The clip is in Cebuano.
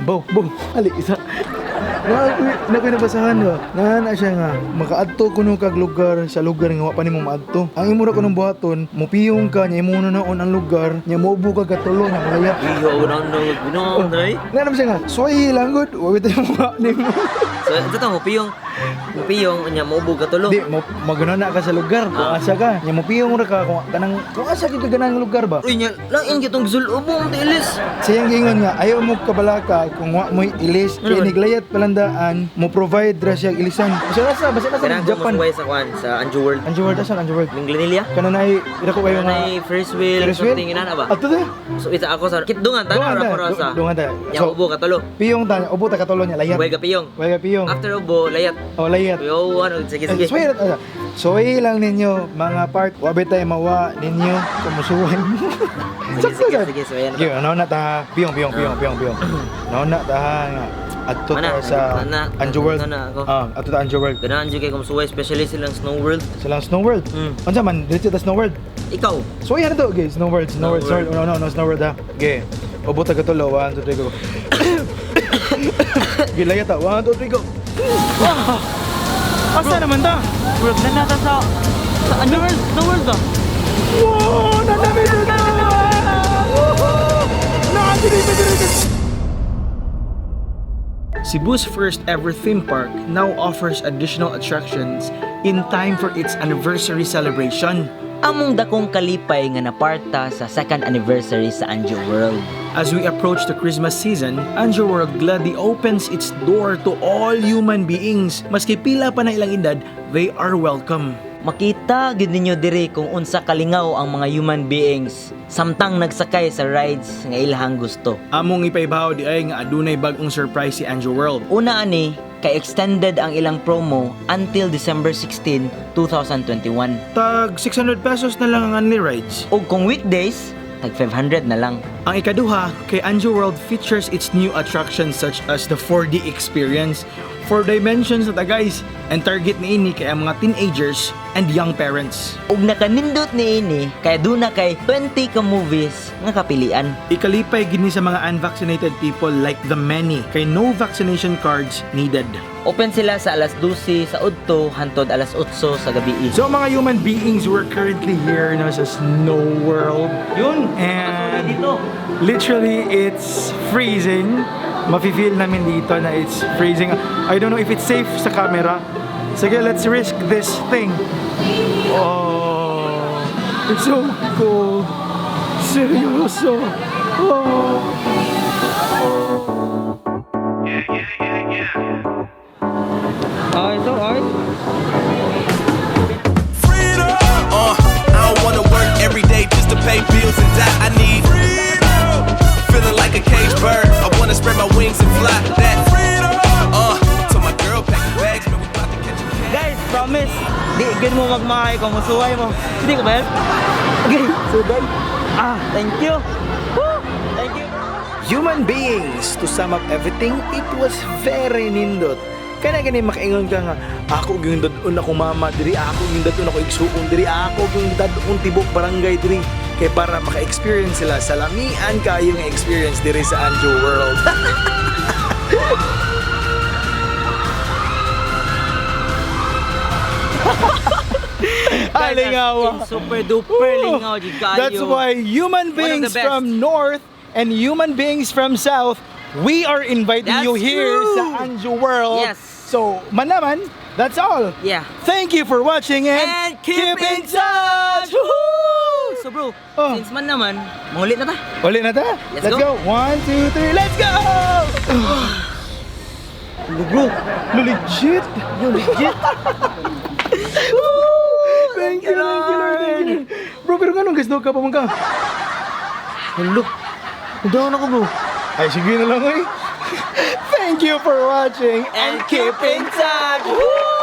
Bo, bo, ali isa. Na ko nabasahan ba? Na siya nga makaadto kuno kag lugar sa lugar nga wa pa nimo maadto. Ang imo ra kunong buhaton, mupiyong ka nya imo na naon ang lugar, nya mobo ka katulo nya malaya. Iyo, no, no, no, no. Nga naman siya nga, suway lang gud, wa bitay mo nimo. So, ito to, mupiyong. Mupiyong, unya, maubo ka tulo. Di mo maguna ka sa lugar kung asa ka. Nya mupiyong ra ka kung kanang kung asa gid ka ganang lugar ba. Uy, nya, lang in kitong zulubong, tilis. Siyang giingon nga ayaw mo kabalaka kung wa mo'y ilis Ano kay man? niglayat palandaan mo provide ra siya ilisan. Basta nasa Kailangan ko Japan. masuway sa kwan, sa Anjo World. Anjo World asan Anjo World? Minglanilla? Kana nay ira ko kayo nga Kanay Ferris wheel, Ferris wheel? something inana ba? Ato ta. So, isa ako sa kitdungan, tanaw ra ko ra sa. Dungan ta. Nya, So, ubo ka tulo. piyong ta, ubo ta katulo niya layat. Huwag ka piyong. Way ka piyong. After ubo, layat. Oh, layat. Yo, ano, sige, sige. Suway ra. Suway lang ninyo mga part. Wa bitay mawa ninyo kumusuway mo. Sige, Sakto sige, sad. sige, suwayan na. Sige, ano na ta? Piyong, piyong, piyong, piyong, piyong. Ano na ta nga. Adto ta Mana, sa mana, Anjo World. mana ako. Ah, adto ta Anjo World. Ganahan jud kay kung suway, especially silang Snow World. Silang Snow World. Unsa man diretso ta Snow World? Ikaw. So yan to, okay, Snow World, Snow World, Snow Snow World. No, no, no, Snow World ha. Okay. Ubo ta katulo, 1 2 3 go. Gilaya ta, 1 2 3 go. Wah! Asa naman ta? World na nata sa Anjo World, Snow World ba? Wow! Nanami na! Cebu's first ever theme park now offers additional attractions in time for its anniversary celebration. Among dakong kalipay nga naparta sa second anniversary sa Anjo World. As we approach the Christmas season, Anjo World gladly opens its door to all human beings. Maski pila pa na ilang edad, they are welcome. Makita gid ninyo diri kung unsa kalingaw ang mga human beings samtang nagsakay sa rides nga ilahang gusto. Among ipaibaw di ay nga adunay bag-ong surprise si Anjo World. Una ani kay extended ang ilang promo until December 16, 2021. Tag 600 pesos na lang ang only rides. Ug kung weekdays, tag 500 na lang. Ang ikaduha, kay Anjo World features its new attractions such as the 4D experience, 4 dimensions na ta guys, and target niini kay ang mga teenagers and young parents. Ug nakanindot niini kay duna kay 20 ka movies nga kapilian. Ikalipay gini sa mga unvaccinated people like the many kay no vaccination cards needed. Open sila sa alas 12 sa udto hantod alas 8 sa gabi. So mga human beings, we're currently here no, sa Snow World. Yun, And dito. literally, it's freezing. Mafe-feel namin dito na it's freezing. I don't know if it's safe sa camera. Sige, let's risk this thing. Oh, it's so cold. Seryoso. Oh. Okay, so okay. I don't wanna work every day just to pay bills and die. I need freedom. Feeling like a cage bird. I wanna spread my wings and fly. That freedom. Told my girl pack your bags, man, we about to catch a cab. Guys, promise, di gud mo magmahay kung musuway mo. Hindi ko ba yan? Okay. So done. Ah, thank you. Woo! Thank you. Human beings, to sum up everything, it was very nindot. Kaya gani makaingon ka nga, ako gyud dad-on ako mama diri, ako gyud dad-on ako igsuon diri, ako gyud dad-on tibok barangay diri kay para maka-experience sila sa lamian kayo nga experience diri sa Anjo World. Alingawa. Super duper lingaw jud kaayo. That's why human One of the beings best. from north and human beings from south, we are inviting That's you here true. sa Anjo World. Yes. So, manaman, that's all. Yeah. Thank you for watching and, And keep in touch! Woohoo! So bro, Oh. since man naman, mangulit na ta. Uli na ta. Let's go. 1 2 3, let's go. Bro, Lo legit. yo legit. Thank you, thank you, Lord. Thank you. Bro, pero ganun guys, ka pa man ka. Hello. Down ako bro. Ay, sige na lang ay. Thank you for watching And keep in touch. Woo!